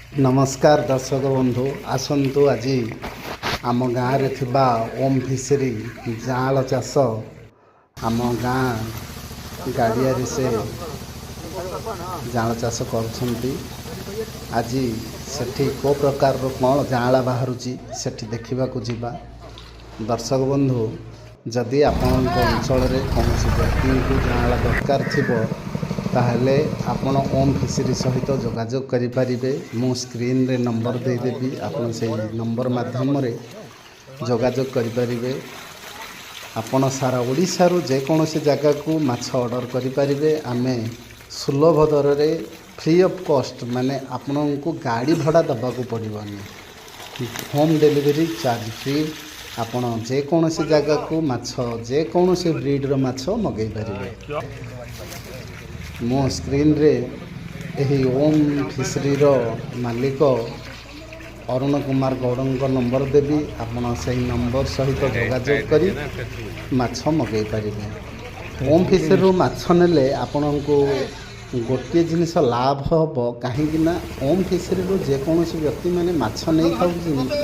ନମସ୍କାର ଦର୍ଶକ ବନ୍ଧୁ, ଆସନ୍ତୁ ଆଜି ଆମ ଗାଁରେ ଥିବା ଓମ୍ ଫିସରୀ ଯାଆଁଳ ଚାଷ, ଆମ ଗାଁ ଗାଡ଼ିଆରେ ସେ ଯାଆଁଳ ଚାଷ କରୁଛନ୍ତି। ଆଜି ସେଠି କେଉଁ ପ୍ରକାରର କ'ଣ ଯାଆଁଳା ବାହାରୁଛି, ସେଠି ଦେଖିବାକୁ ଯିବା। ଦର୍ଶକ ବନ୍ଧୁ, ଯଦି ଆପଣଙ୍କ ଅଞ୍ଚଳରେ କୌଣସି ବ୍ୟକ୍ତିଙ୍କୁ ଯାଆଁଳା ଦରକାର ଥିବ, ତାହେଲେ ଆପଣ ଓମ୍ ଫିସରୀ ସହିତ ଯୋଗାଯୋଗ କରିପାରିବେ। ମୁଁ ସ୍କ୍ରିନ୍ରେ ନମ୍ବର ଦେଇଦେବି, ଆପଣ ସେଇ ନମ୍ବର ମାଧ୍ୟମରେ ଯୋଗାଯୋଗ କରିପାରିବେ। ଆପଣ ସାରା ଓଡ଼ିଶାରୁ ଯେକୌଣସି ଜାଗାକୁ ମାଛ ଅର୍ଡ଼ର କରିପାରିବେ। ଆମେ ସୁଲଭ ଦରରେ, ଫ୍ରି ଅଫ୍ କଷ୍ଟ, ମାନେ ଆପଣଙ୍କୁ ଗାଡ଼ି ଭଡ଼ା ଦେବାକୁ ପଡ଼ିବନି, ହୋମ୍ ଡେଲିଭରି ଚାର୍ଜ ଫ୍ରି। ଆପଣ ଯେକୌଣସି ଜାଗାକୁ ମାଛ, ଯେକୌଣସି ବ୍ରିଡ଼ର ମାଛ ମଗାଇ ପାରିବେ। ମୋ ସ୍କ୍ରିନ୍ରେ ଏହି ଓମ୍ ଫିସରୀର ମାଲିକ ଅରୁଣ କୁମାର ଗୌଡ଼ଙ୍କ ନମ୍ବର ଦେବି। ଆପଣ ସେହି ନମ୍ବର ସହିତ ଯୋଗାଯୋଗ କରି ମାଛ ମଗାଇ ପାରିବେ। ଓମ୍ ଫିସରୀରୁ ମାଛ ନେଲେ ଆପଣଙ୍କୁ ଗୋଟିଏ ଜିନିଷ ଲାଭ ହେବ, କାହିଁକି ନା ଓମ୍ ଫିସରୀରୁ ଯେକୌଣସି ବ୍ୟକ୍ତିମାନେ ମାଛ ନେଇ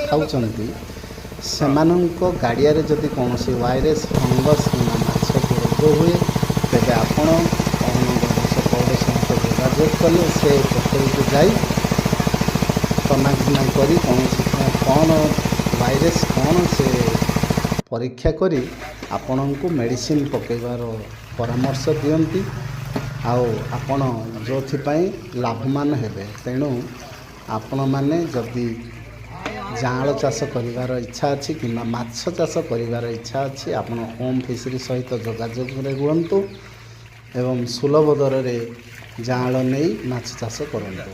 ଥାଉଛନ୍ତି, ସେମାନଙ୍କ ଗାଡ଼ିଆରେ ଯଦି କୌଣସି ଭାଇରସ୍, ଫଙ୍ଗସ୍ କିମ୍ବା ମାଛକୁ ରୋଗ ହୁଏ, ତେବେ ଆପଣ ଅରୁଣ ଗୌଡ଼ ସହିତ ଯୋଗାଯୋଗ କଲେ ସେ ପୋଖରୀକୁ ଯାଇ ତନାଘନା କରି କୌଣସି କ'ଣ ଭାଇରସ୍ କ'ଣ ସେ ପରୀକ୍ଷା କରି ଆପଣଙ୍କୁ ମେଡ଼ିସିନ ପକାଇବାର ପରାମର୍ଶ ଦିଅନ୍ତି, ଆଉ ଆପଣ ଯେଉଁଥିପାଇଁ ଲାଭବାନ ହେବେ। ତେଣୁ ଆପଣମାନେ ଯଦି ଯାଆଁଳ ଚାଷ କରିବାର ଇଚ୍ଛା ଅଛି କିମ୍ବା ମାଛ ଚାଷ କରିବାର ଇଚ୍ଛା ଅଛି, ଆପଣ ଓମ୍ ଫିସରୀ ସହିତ ଯୋଗାଯୋଗରେ ରୁହନ୍ତୁ ଏବଂ ସୁଲଭ ଦରରେ ଯାଆଁଳ ନେଇ ମାଛ ଚାଷ କରନ୍ତୁ।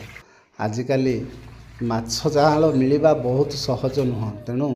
ଆଜିକାଲି ମାଛ ଯାଆଁଳ ମିଳିବା ବହୁତ ସହଜ ନୁହଁ, ତେଣୁ